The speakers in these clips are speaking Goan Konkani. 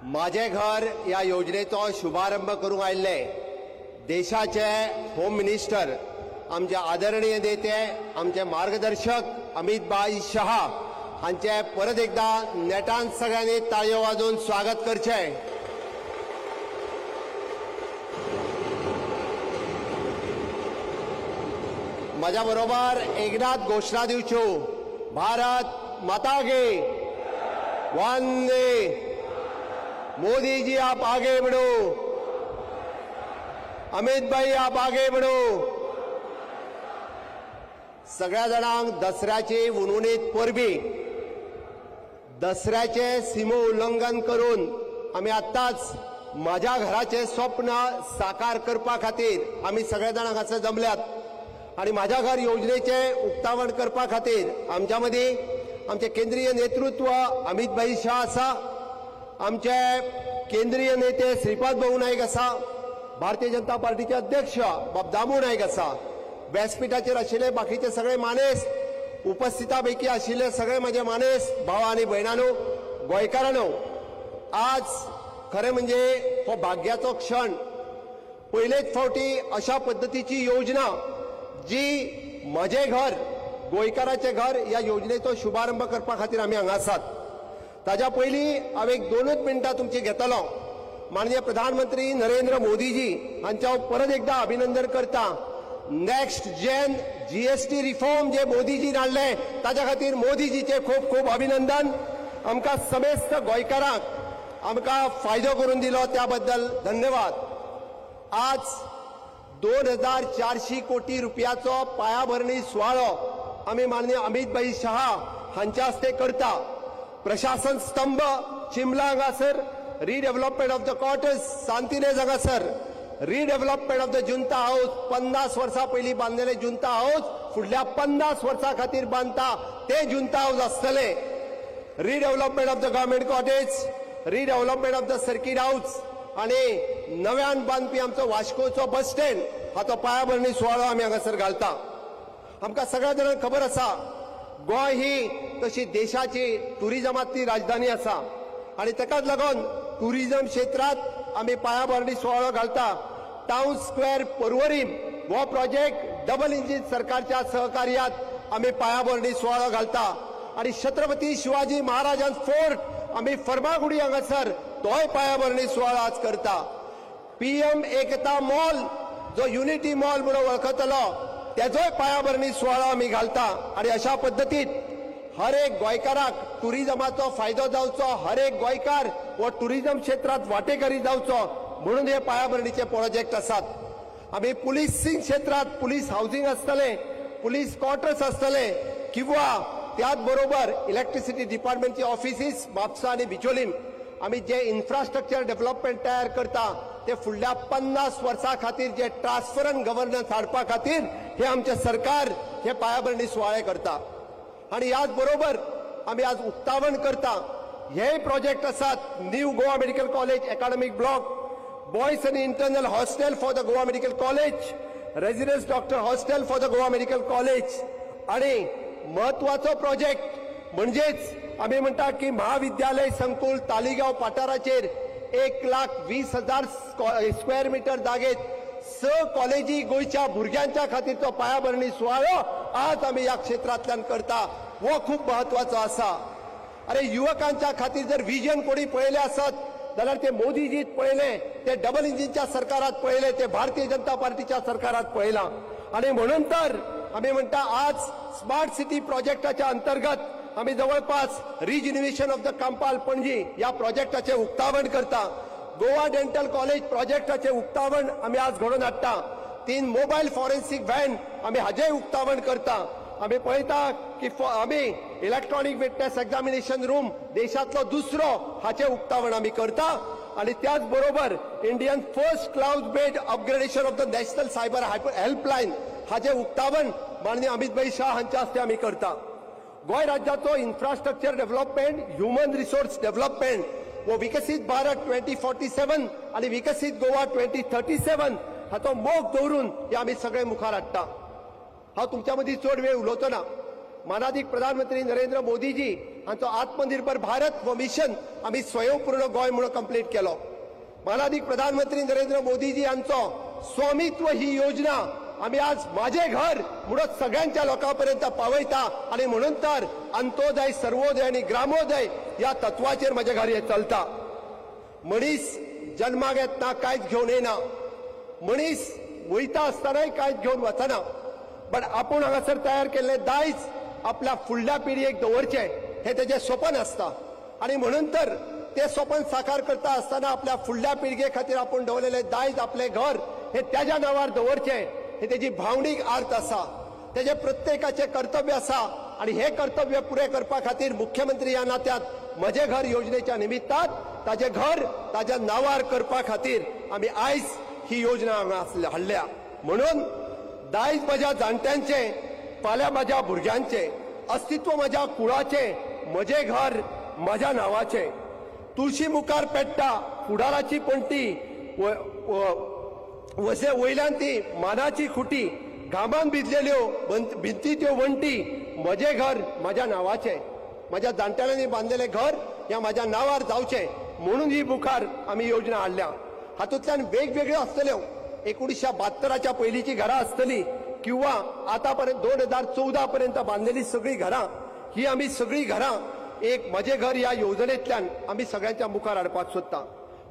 माझे घर ह्या योजनेचो शुभारंभ करूंक आयिल्ले देशाचे होम मिनिस्टर, आमचे आदरणीय नेते, आमचे मार्गदर्शक अमित भाई शहा हांचे परत एकदा नेटान सगळ्यांनी ताळयो वाजोवन स्वागत करचें. माझ्या बरोबर एकनाथ घोषणा दिवच्यो. भारत माता की! वंदे! मोदी जी, आप आगे बढ़ो! अमित भाई, आप आगे बढ़ो! सगळ्या जाणांक दसऱ्याची हुनहुनीत परबी. दसऱ्याचे सिमो उल्लंघन करून आमी आत्ताच माझ्या घराचे स्वप्न साकार करपा खातीर आमी सगळ्या जाणां हांगासर जमल्यात आणि माझ्या घर योजनेचे उक्तावण करपा खातीर आमच्या मदीं आमचे केंद्रीय नेतृत्व अमित भाई शाह आसा, आमचे केंद्रीय नेते श्रीपाद भाऊ नाईक आसा, भारतीय जनता पार्टीचे अध्यक्ष बाब दामू नाईक आसा, व्यासपीठाचेर आशिल्ले बाकीचे सगळे मानेस्त, उपस्थिता पैकी आशिल्ले सगळे म्हजे मानेस्त भाव आनी भयणानो, गोंयकारांनो, आज खरें म्हणजे हो भाग्याचो क्षण. पयलेच फावटी अशा पद्दतीची योजना जी म्हजें घर, गोंयकाराचें घर ह्या योजनेचो शुभारंभ करपा खातीर आमी हांगा आसात. ताज्या पयलीं हांव एक दोनूच मिनटां तुमची घेतलो. माननीय प्रधानमंत्री नरेंद्र मोदीजी हांचे हांव परत एकदा अभिनंदन करता. नेक्स्ट जेन जीएसटी रिफॉर्म जे मोदीजीन हाडले, ताच्या खातीर मोदीजीचे खूब खूब अभिनंदन. आमकां समेस्त गोंयकारांक आमकां फायदो करून दिलो त्या बद्दल धन्यवाद. आज 2400 कोटी रुपयाचो पायाभरणी सुवाळो आमी माननीय अमित भाई शहा हांच्या हस्ते करता. प्रशासन स्तंभ चिंबला हांगासर, redevelopment of the quarters Santa Inez हांगासर, redevelopment of the Junta House, 50 वर्सां पयलीं बांदलेले जुंता हाऊस फुडल्या 50 वर्सां खातीर बांदता ते जुंता हाऊस आसतले, redevelopment of the government cottage, redevelopment of the circuit house आणि नव्यान बांदपी आमचो वास्कोचो बस स्टँड हाचो पायाभरणी सुवाळो आमी हांगासर घालता. आमकां सगळ्या जाणांक खबर आसा, गोंय ही तशी देशाची टुरिजमांतली राजधानी आसा आणि ताकाच लागून टुरिजम क्षेत्रात आमी पायाभरणी सुवाळो घालता. टावन स्क्वेअर परवरीम हो प्रोजेक्ट डबल इंजीन सरकारच्या सहकार्यात आमी पायाभरणी सुवाळो घालता आणि छत्रपती शिवाजी महाराजान फोर्ट आमी फर्मागुडी हांगासर तोय पायाभरणी सुवाळो आज करता. पीएम एकता मॉल, जो युनिटी मॉल म्हणून वळखतलो, तेजोय पायाभरणी सुवाळो आमी घालता. आणि अशा पद्दतीत हर एक गोंयकाराक टुरिजमाचो फायदो जावचो, हर एक गोंयकार हो टुरिजम क्षेत्रात वांटेकरी जावचो म्हणून हे पायाभरणीचे प्रोजेक्ट आसात. आमी पुलिसींग क्षेत्रात पुलीस हावसिंग आसतले, पुलीस क्वॉर्टर्स आसतले किंवा त्याच बरोबर इलेक्ट्रिसिटी डिपार्टमेंटची ऑफिसीस म्हापसा आनी बिचोलीम, आमी जे इन्फ्रास्ट्रक्चर डेव्हलपमेंट तयार करता ते फुडल्या 50 वर्सां खातीर जे ट्रान्सपरंट गव्हर्नन्स हाडपा खातीर हे आमचें सरकार हे पायाभरणी सुवाळे करता. आणि याच बरोबर आमी आज उक्तावण करता हे प्रोजेक्ट आसात: New Goa Medical College academic block, boys and internal hostel for the Goa Medical College, residence doctor hostel for the Goa Medical College. आणि महत्वाचो प्रोजेक्ट म्हणजेच आमी म्हणटा की महाविद्यालय संकुल तालिगांव पठाराचेर 1,20,000 स्क्वेअर मिटर जागेत स कॉलेजी गोंयच्या भुरग्यांच्या खातीरचो पायाभरणी सुवाळो आज आमी ह्या क्षेत्रांतल्यान करता, हो खूब महत्वाचो आसा. अरे, युवकांच्या खातीर जर विजन कोणी पळयलें आसत जाल्यार ते मोदीजीत पळयले, ते डबल इंजिनच्या सरकारात पळयले, ते भारतीय जनता पार्टीच्या सरकारात पळयलां. आणि म्हणून तर आम्ही म्हणटा, आज स्मार्ट सिटी प्रोजेक्टाच्या अंतर्गत आम्ही जवळपास रिज्युव्हिनेशन ऑफ the Campal Panaji या प्रोजेक्टाचे उक्तावण करता. गोवा डेंटल कॉलेज प्रोजेक्टाचे उक्तावण आम्ही आज घडोवन हाडटा. तीन मोबायल फॉरेन्सिक व्हॅन आम्ही हाजेय उक्तावण करता. आम्ही पळयता की आम्ही इलेक्ट्रॉनिक विटनेस एक्झामिनेशन रूम देशातलो दुसरो, हाचे उक्तावण आम्ही करता. आणि त्याच बरोबर Indian first cloud based upgradation of the National Cyber Helpline हाचे उक्तावण माननीय अमित भाई शाह हांच्या हस्ते आम्ही करता. गोंय राज्याचो infrastructure development, human resource development वो विकसीत भारत 2047 आणि विकसीत गोवा 2037 हाचो मोख दवरून हे आमी सगळे मुखार हाडटा. हांव तुमच्या मदीं चड वेळ उलोवचो ना. मानादीक प्रधानमंत्री नरेंद्र मोदीजी हांचो आत्मनिर्भर भारत हो मिशन आमी स्वयंपूर्ण गोंय म्हणून कंप्लीट केलो. मानादीक प्रधानमंत्री नरेंद्र मोदीजी हांचो स्वामित्व ही योजना आमी आज माझे घर म्हणून सगळ्यांच्या लोकां पर्यंत पावयता आनी म्हणून तर अंत्योदय, सर्वोदय आनी ग्रामोदय ह्या तत्वाचेर म्हजें घर हें चलता. मनीस जन्माक येतना कांयच घेवन येना, मनीस वयता आसतनाय कांयच घेवन वचना, बट आपूण हांगासर तयार केल्लें दायज आपल्या फुडल्या पिळगेक दवरचें हें तेजें सपन आसता. आनी म्हणून तर तें सपन साकार करता आसतना आपल्या फुडल्या पिळगे खातीर आपूण दवरलेलें दायज, आपलें घर हें तेज्या नांवार दवरचें हें तेजी भावनीक आर्त आसा, तेजें प्रत्येकाचें कर्तव्य आसा. आनी हें कर्तव्य पुरें करपा खातीर मुख्यमंत्री ह्या नात्यात म्हजें घर योजनेच्या निमित्तान ताजें घर ताज्या नांवार करपा खातीर आमी आयज ही योजना हांगा हाडल्या. म्हणून दायज म्हज्या जाणट्यांचें, फाल्यां म्हज्या भुरग्यांचें, अस्तित्व म्हज्या कुळाचें, म्हजें घर म्हज्या नांवाचें. तुळशी मुखार पेट्टा फुडाराची पणटी, वसे वयल्यान ती मानाची खुटी, घामान भिजलेल्यो भिंती त्यो वण्टी, म्हजें घर म्हज्या नांवाचें. म्हज्या जाणटेल्यांनी बांदलेलें घर ह्या म्हज्या नांवार जावचें म्हणून ही मुखार आमी योजना हाडल्या. हातूंतल्यान वेगवेगळ्यो आसतल्यो, 1972च्या पयलींची घरां आसतली किंवा आतां पर्यंत 2014 पर्यंत बांदलेली सगळीं घरां, ही आमी सगळीं घरां एक म्हजें घर ह्या येवजणेंतल्यान आमी सगळ्यांच्या मुखार हाडपाक सोदता.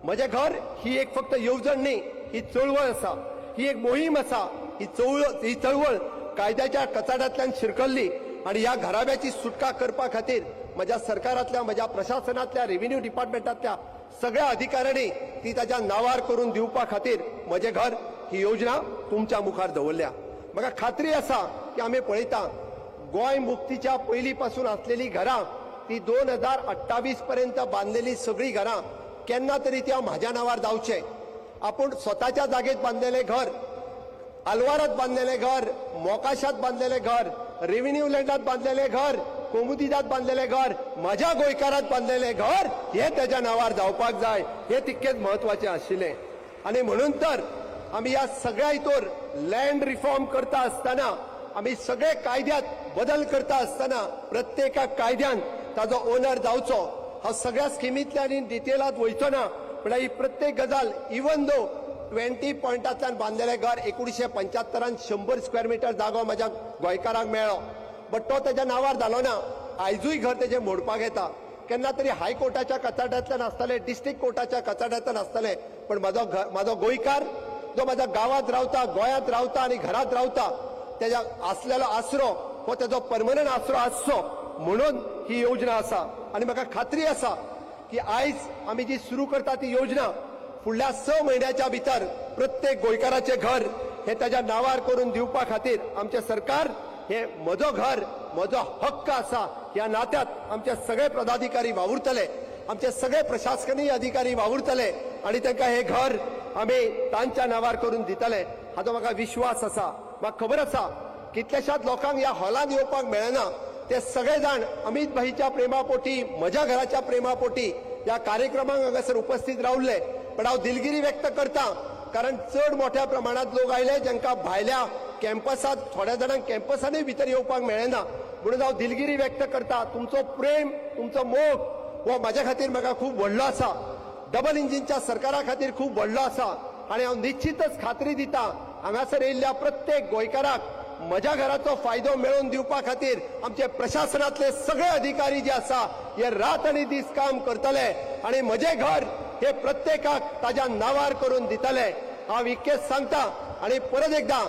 म्हजें घर ही एक फक्त येवजण न्ही, ही चळवळ आसा, ही एक मोहीम आसा. ही चळवळ कायद्याच्या कचाट्यांतल्यान शिरकल्ली आनी ह्या घराब्याची सुटका करपा खातीर म्हज्या सरकारांतल्या, म्हज्या प्रशासनांतल्या, रेव्हेन्यू डिपार्टमेंटांतल्या सगळ्या अधिकाऱ्यांनी ती ताच्या नांवार करून दिवपा खातीर म्हजें घर ही योजना तुमच्या मुखार दवरल्या. म्हाका खात्री आसा की आमी पळयता गोंय मुक्तीच्या पयलीं पासून आसलेली घरां ती 2028 पर्यंत बांदलेली सगळीं घरां केन्ना तरी ती हांव म्हाज्या नांवार जावचें. आपूण स्वताच्या जागेत बांदलेलें घर, आलवारात बांदलेलें घर, मोकाशात बांदलेलें घर, रेव्हेन्यू लँडात बांदलेलें घर, कोमुदिदात बांदलेलें घर, म्हज्या गोंयकारात बांदलेलें घर हें तेज्या नांवार जावपाक जाय, हें तितकेंच म्हत्वाचें आशिल्लें. आनी म्हणून तर आमी ह्या सगळ्या हितूर लँड रिफॉर्म करता आसतना, आमी सगळे कायद्यात बदल करता आसतना प्रत्येका कायद्यान ताजो ओनर जावचो. हांव सगळ्या स्किमींतल्यान डिटेलांत वयचो ना, म्हणल्यार ही प्रत्येक गजाल इवन दो 20 पॉयंटांतल्यान बांदलेलें घर 1975 100 स्क्वेअर मिटर जागो म्हज्या गोंयकारांक मेळ्ळो, बट तो तेज्या नांवार जालो ना. आयजूय घर तेजें मोडपाक येता. केन्ना तरी हायकोर्टाच्या कचाट्यांतल्यान आसतलें, डिस्ट्रिक्ट कोर्टाच्या कचाट्यांतल्यान आसतलें, पण म्हजो गोंयकार जो म्हज्या गांवांत रावता, गोंयांत रावता आनी घरांत रावता, तेज्या आसलेलो आसरो हो तेजो परमनंट आसरो आसचो म्हणून ही योजना आसा. आनी म्हाका खात्री आसा की आयज आमी जी सुरू करता ती योजना फुडल्या 6 म्हयन्याच्या भितर प्रत्येक गोंयकाराचें घर हें ताज्या नांवार करून दिवपा खातीर आमचें सरकार हें म्हजो घर म्हजो हक्क आसा ह्या नात्यात आमचे सगळे पदाधिकारी वावुरतले, आमचे सगळे प्रशासकीय अधिकारी वावुरतले आनी तांकां हें घर आमी तांच्या नांवार करून दितले हाचो म्हाका विश्वास आसा. म्हाका खबर आसा कितल्याशाच लोकांक ह्या हॉलांत येवपाक मेळना, ते सगळे जाण अमित भाईच्या प्रेमापोटी, म्हज्या घराच्या प्रेमापोटी ह्या कार्यक्रमाक हांगासर उपस्थित रावले. पण हांव दिलगिरी व्यक्त करता कारण चड मोठ्या प्रमाणात लोक आयले जांकां भायल्या कॅम्पसात, थोड्या जाणांक कॅम्पसानूय भितर येवपाक मेळना, म्हणून हांव दिलगिरी व्यक्त करता. तुमचो प्रेम, तुमचो मोग हो म्हाज्या खातीर म्हाका खूब व्हडलो आसा, डबल इंजिनच्या सरकारा खातीर खूब व्हडलो आसा. आनी हांव निश्चितच खात्री दिता हांगासर येयल्ल्या प्रत्येक गोंयकाराक म्हज्या घराचो फायदो मेळोवन दिवपा खातीर आमचे प्रशासनातले सगळे अधिकारी जे आसा हे रात आनी दीस काम करतले आनी म्हजें घर हे प्रत्येकाक ताज्या नांवार करून दितले. हांव इतकेंच सांगता आनी परत एकदां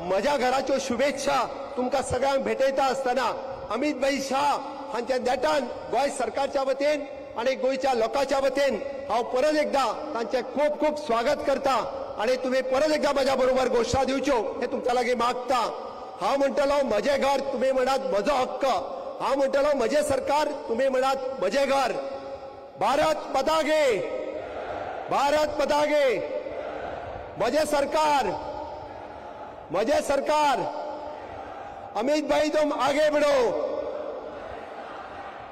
म्हज्या घराच्यो शुभेच्छा तुमकां सगळ्यांक भेटयता आसतना अमित भाई शाह हांच्या नेटान गोंय सरकारच्या वतीन आनी गोंयच्या लोकांच्या वतीन हांव परत एकदां तांचें खूब खूब स्वागत करता आनी तुमी परत एकदां म्हज्या बरोबर घोशणा दिवच्यो हें तुमच्या लागीं मागता. हांव म्हणटलो म्हजें घर, तुमी म्हणात म्हजो हक्क. हांव म्हणटलो म्हजें सरकार, तुमी म्हणात म्हजें घर. भारत माता की, भारत माता की. म्हजें सरकार, म्हजें सरकार. अमित भाई तुम आगे बढ़ो.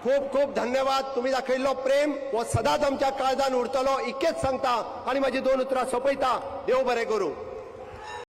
खूब खूब धन्यवाद. तुम्ही दाखयल्लो प्रेम हो सदांच आमच्या काळजान उरतलो इतकेंच सांगता आनी म्हाजी 2 उतरां सोंपयता. देव बरें करूं.